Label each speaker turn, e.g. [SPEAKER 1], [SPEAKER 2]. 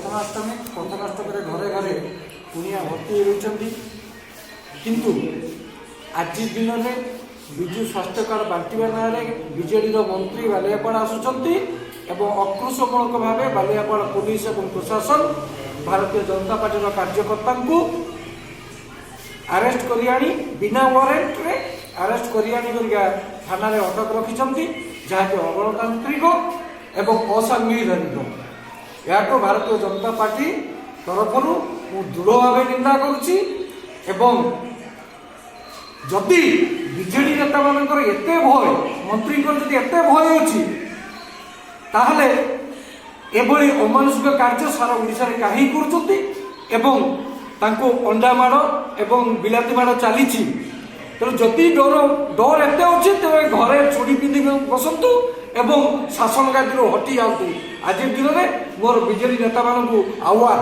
[SPEAKER 1] ପ୍ରଥମାଷ୍ଟମୀ। ପ୍ରଥମାଷ୍ଟମୀରେ ଘରେ ଘରେ କୁଣିଆ ଭର୍ତ୍ତି ହୋଇ ରହିଛନ୍ତି। କିନ୍ତୁ ଆଜି ଦିନରେ ବିଜୁ ସ୍ୱାସ୍ଥ୍ୟ କାର୍ଡ଼ ବାଣ୍ଟିବା ନାଁରେ ବିଜେଡ଼ିର ମନ୍ତ୍ରୀ ବାଲିଆପାଳ ଆସୁଛନ୍ତି ଏବଂ ଆକ୍ରୋଶମୂଳକ ଭାବେ ବାଲିଆପାଳ ପୋଲିସ ଏବଂ ପ୍ରଶାସନ ଭାରତୀୟ ଜନତା ପାର୍ଟିର କାର୍ଯ୍ୟକର୍ତ୍ତାଙ୍କୁ ଆରେଷ୍ଟ କରି ଆଣି, ବିନା ୱାରେଣ୍ଟରେ ଆରେଷ୍ଟ କରି ଆଣି କରିକା ଥାନାରେ ଅଟକ ରଖିଛନ୍ତି, ଯାହାକି ଅଗଣତାନ୍ତ୍ରିକ ଏବଂ ଅସାମ୍ବିଧାନିକ। ଏହାକୁ ଭାରତୀୟ ଜନତା ପାର୍ଟି ତରଫରୁ ମୁଁ ଦୃଢ଼ ଭାବେ ନିନ୍ଦା କରୁଛି। ଏବଂ ଯଦି ବିଜେଡି ନେତାମାନଙ୍କର ଏତେ ଭୟ, ମନ୍ତ୍ରୀଙ୍କର ଯଦି ଏତେ ଭୟ ଅଛି, ତାହେଲେ ଏଭଳି ଅମାନୁଷିକ କାର୍ଯ୍ୟ ସାରା ଓଡ଼ିଶାରେ କାହିଁକି କରୁଛନ୍ତି? ଏବଂ ତାଙ୍କୁ ଅଣ୍ଡା ମାଡ଼ ଏବଂ ବିଲାତି ମାଡ଼ ଚାଲିଛି। ତେଣୁ ଯଦି ଡର ଏତେ ଅଛି, ତେବେ ଘରେ ଚୁଡ଼ି ପିନ୍ଧି ବସନ୍ତୁ ଏବଂ ଶାସନ ଗାଦିରୁ ହଟି ଯାଆନ୍ତୁ। ଆଜି ଦିନରେ ମୋର ବିଜେଡି ନେତାମାନଙ୍କୁ ଆହ୍ୱାନ।